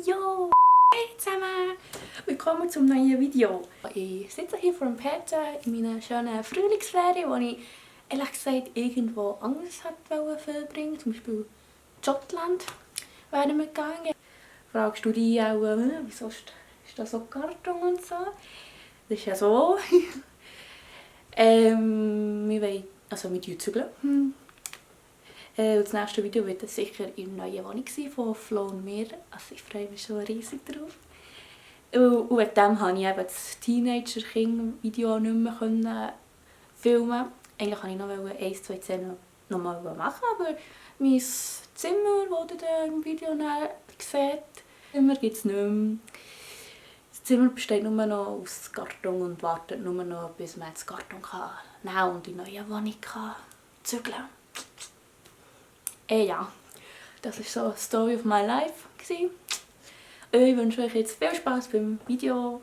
Jo, hey zusammen! Willkommen zum neuen Video. Ich sitze hier vor dem PC in meiner schönen Frühlingsferien, die ich ehrlich gesagt irgendwo anders verbringen. Zum Beispiel Schottland wären wir gegangen. Fragst du dich auch, wieso ist das so Karton und so? Das ist ja so. Wir wollen mit zügeln. Das nächste Video wird sicher in der neuen Wohnung sein von Flo und mir. Also ich freue mich schon riesig drauf. Und wegen dem konnte ich eben das Teenager-Kind-Video nicht mehr filmen. Eigentlich wollte ich noch 1, 2 Szenen noch mal machen, aber mein Zimmer, das ihr im Video seht, gibt es nicht mehr. Das Zimmer besteht nur noch aus Karton und wartet nur noch, bis man das Karton nehmen kann und in die neue Wohnung zügeln kann. Ja, das war so die Story of my life. Ich wünsche euch jetzt viel Spaß beim Video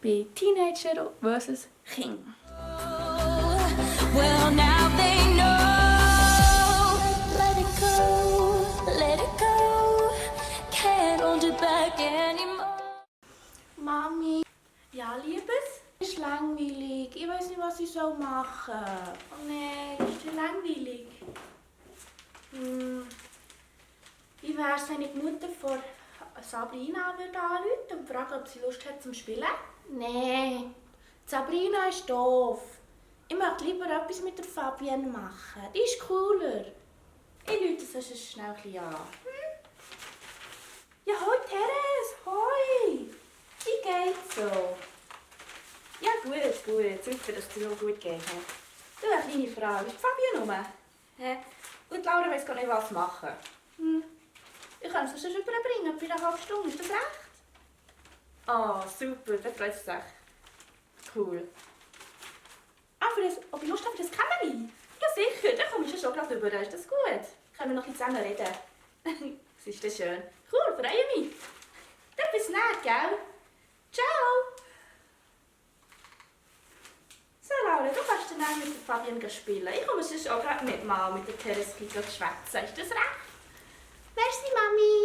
bei Teenager vs. Kind. Well, now they know. Let it go. Can't hold it back anymore. Mami, ja, Liebes, ist langweilig. Ich weiß nicht, was ich machen soll. Oh nein, ist das langweilig? Wie wäre es, wenn ich die Mutter von Sabrina anrufen und fragen, ob sie Lust hat zum Spielen? Nein, Sabrina ist doof. Ich möchte lieber etwas mit der Fabienne machen. Die ist cooler. Ich rufe sonst schnell an. Ja, hoi Therese, hoi. Wie geht's so? Ja, gut. Super, dass es dir auch gut geht. Du, eine kleine Frage. Ist die Fabienne rum? Und Laura weiss gar nicht, was machen. Ich kann es sonst überbringen, bei einer halben Stunde. Ist das recht? Ah, super, das freut sich echt. Cool. Ob ich Lust habe für das Kämmerlein? Ja, sicher, dann komme ich schon gerade rüber. Ist das gut? Können wir noch ein bisschen zusammen reden? Das ist das schön. Cool, freue mich. Dann bis näher, gell? Ciao! So, Laura, du kannst dann mit der Fabienne spielen. Ich komme sonst auch gerade mit der Therese schwätzen. Ist das recht? Merci, Mami!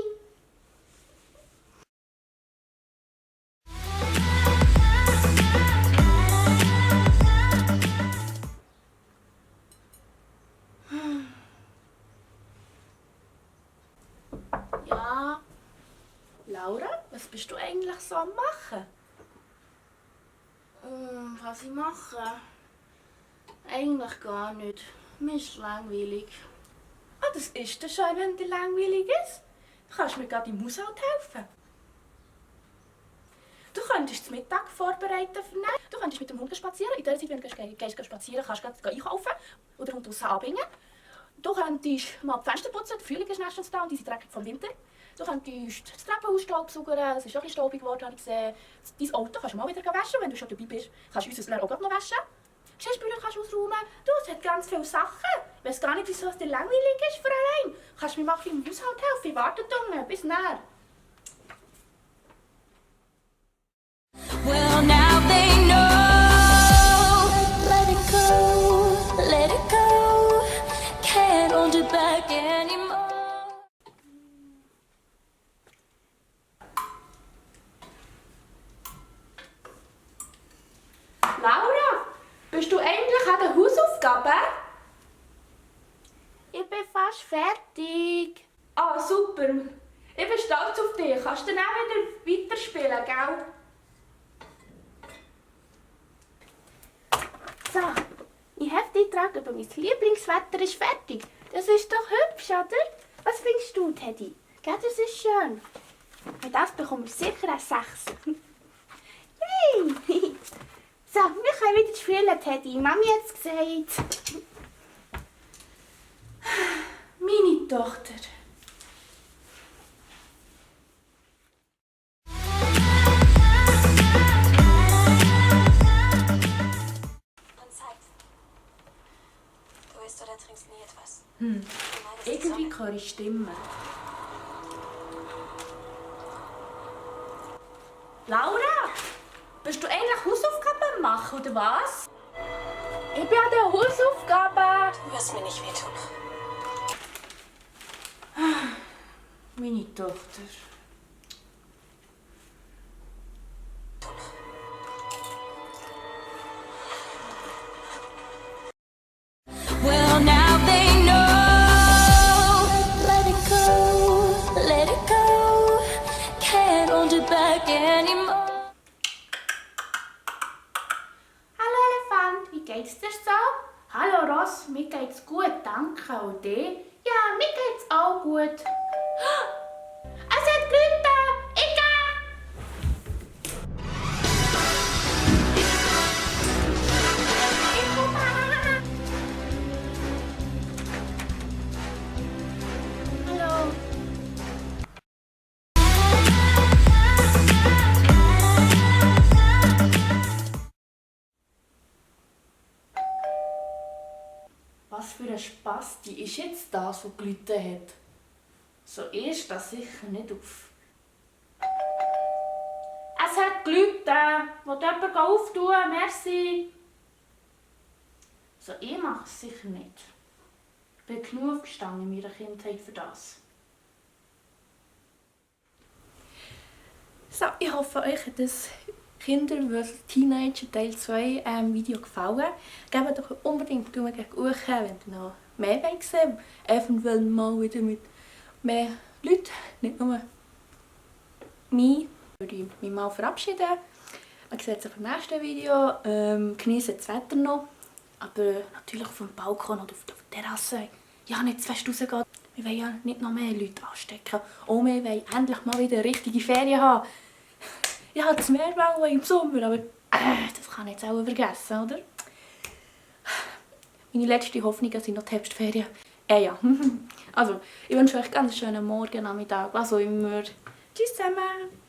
Ja, Laura, was bist du eigentlich so am machen? Was ich mache? Eigentlich gar nicht. Mir ist langweilig. Ah, das ist doch schön, wenn dir langweilig ist. Du kannst mir gerade im Haushalt helfen. Du könntest den Mittag vorbereiten für ihn. Du könntest mit dem Hund spazieren. In der Zeit, wenn du gehst spazieren, kannst du einkaufen oder den Hund draussen anbringen. Du könntest mal die Fenster putzen. Der Frühling ist nächstens da und die sind dreckig vom Winter. Du könntest das Treppenhaus staubsaugern. Es ist auch ein bisschen staubig geworden, habe ich gesehen. Dein Auto kannst du mal wieder waschen, wenn du schon dabei bist. Kannst du unser auch noch waschen. Die Geschirrspüler kannst du ausräumen. Du, es hat ganz viele Sachen. Ich weiss gar nicht, wieso es dir langweilig ist für allein. Kannst du mir mal im Haushalt helfen? Ich warte da. Bis näher. Well, now they know. Let it go. Can't hold it back anymore. Laura, bist du endlich an den Hausaufgaben? Ich bin fast fertig. Ah, super. Ich bin stolz auf dich. Kannst du dann auch wieder weiterspielen, gell? So, mein Hefteintrag über mein Lieblingswetter ist fertig. Das ist doch hübsch, oder? Was findest du, Teddy? Gell, das ist schön. Mit das bekomme ich sicher eine 6. Yay! So, wir können wieder spielen, Teddy. Mami hat es gesagt. Meine Tochter. Du isst oder trinkst nie etwas. Irgendwie höre ich Stimmen. Laura, bist du eigentlich Hausaufgaben machen, oder was? Ich bin an der Hausaufgaben. Du wirst mir nicht wehtun. Meine Tochter. anymore. Hallo Elefant, wie geht's dir so? Hallo Ross, mir geht's gut, danke. Und dir? Ja, mir geht's auch gut. Es hat geläutet! Ich gehe! Ich komme! Hallo. Was für ein Spasti ist jetzt das, was geläutet hat? So ist das sicher nicht auf. Es hat geläutet. Will jemand auftun? Merci. So, ich mache es sicher nicht. Ich bin genug aufgestanden in meiner Kindheit für das. So, ich hoffe, euch hat das Kinder vs. Teenager Teil 2 Video gefallen. Gebt doch unbedingt Daumen gegen hoch, wenn ihr noch mehr wollt sehen. Eventuell mal wieder mit mehr Leuten, nicht nur mich. Würde ich mich mal verabschieden. Man sieht sich im nächsten Video. Genießt das Wetter noch. Aber natürlich auf dem Balkon oder auf der Terrasse. Ja, nicht zu fest rausgehen. Wir wollen ja nicht noch mehr Leute anstecken. Und wir wollen endlich mal wieder richtige Ferien haben. Ich wollte das Meer bauen im Sommer, aber das kann ich jetzt auch vergessen, oder? Meine letzte Hoffnung sind noch die Herbstferien. Ja. Also, ich wünsche euch ganz schönen Morgen, Nachmittag, was auch immer. Tschüss zusammen!